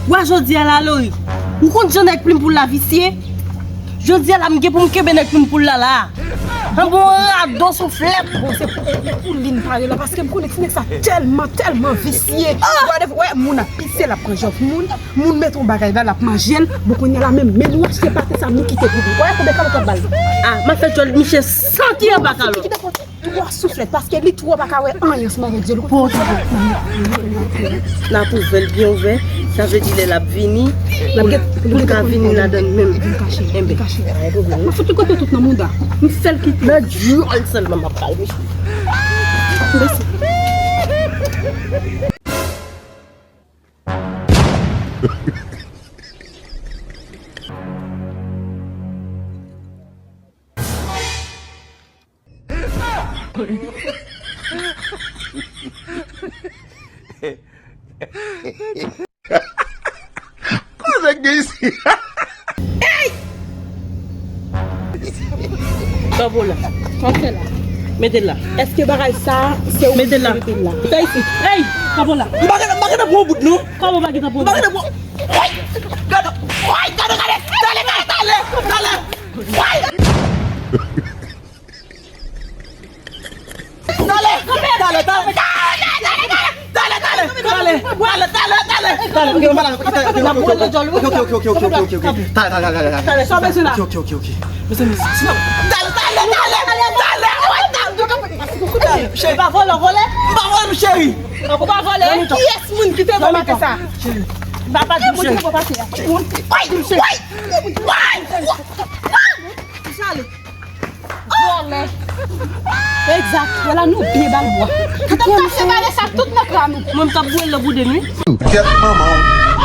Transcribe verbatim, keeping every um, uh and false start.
Wa jodi a la, Lori. Ou konn jan nèg plim poul la visye? Jodi a la, m gen pou m kenbe nèg plim poul la la. An bon radon souflèt. Bon, se pou, pou li n pare la, paske m konnen ti nèg sa tèlman, tèlman visye. Wè, moun ap pise, l ap pran jòf moun, moun mete yon bagay la, l ap manje l. Bon, kounye a la menm, men nou achte pate sa, nou kite pou li. Wè, konbyen kalòt w ap ba l? Ah, m ap fè djòl Michel santi anba kalòt. Twa souflèt, paske li twò pa ka wè anyen ansanm avèk je l. N ap ouvè l byen ouvè, sa vle di lè l ap vini, pou l, pou l ka vini ladan l menm. Enben, pa gen pwoblèm. M ap fout li kote tout nan mouda. M fè l kite. Nan djòl sèlman m ap ba l, mesye. Mèsi. Koze k gen isi? Ey! Bravo la. Sa w fè la? Mete l la. Èske bagay sa se ou ki mete l la? Mete l la. Sa isi. Ey! Bravo la. M pa gentan, m pa gentan pran yon bout non. Kòman w pa gentan pran yon bout? M pa gentan pran. Woy! Gade! Woy! Gade, gade! Tale, tale, tale! Tale! Woy! Tale! Tale, tale! Tale, tale! Tale, tale! Tale, tale, tale! Tale, ok, mwen pa la. Ok, ok, ok, ok, ok, ok, ok, ok, ok. Tale, tale, tale, tale, tale. Tale, sa w bezwen la? Ok, ok, ok, ok. Mezanmi, sinon. Tale, tale, tale, tale! Woy, tale! Cheri. Pa vòlè, w vòlè? M pa vòlè, cheri. Ou pa vòlè? Kiyès moun ki te voye pate sa? Cheri. M pa di moun ki te voye pate a. Woy! Woy! Woy! Woy! Vòlè. Egzak. Wè la nou byen ba l bwa. Ki te pase bare sa tout nan kran nou. Mwen m t ap boule nan boude nou. Tèt manman w.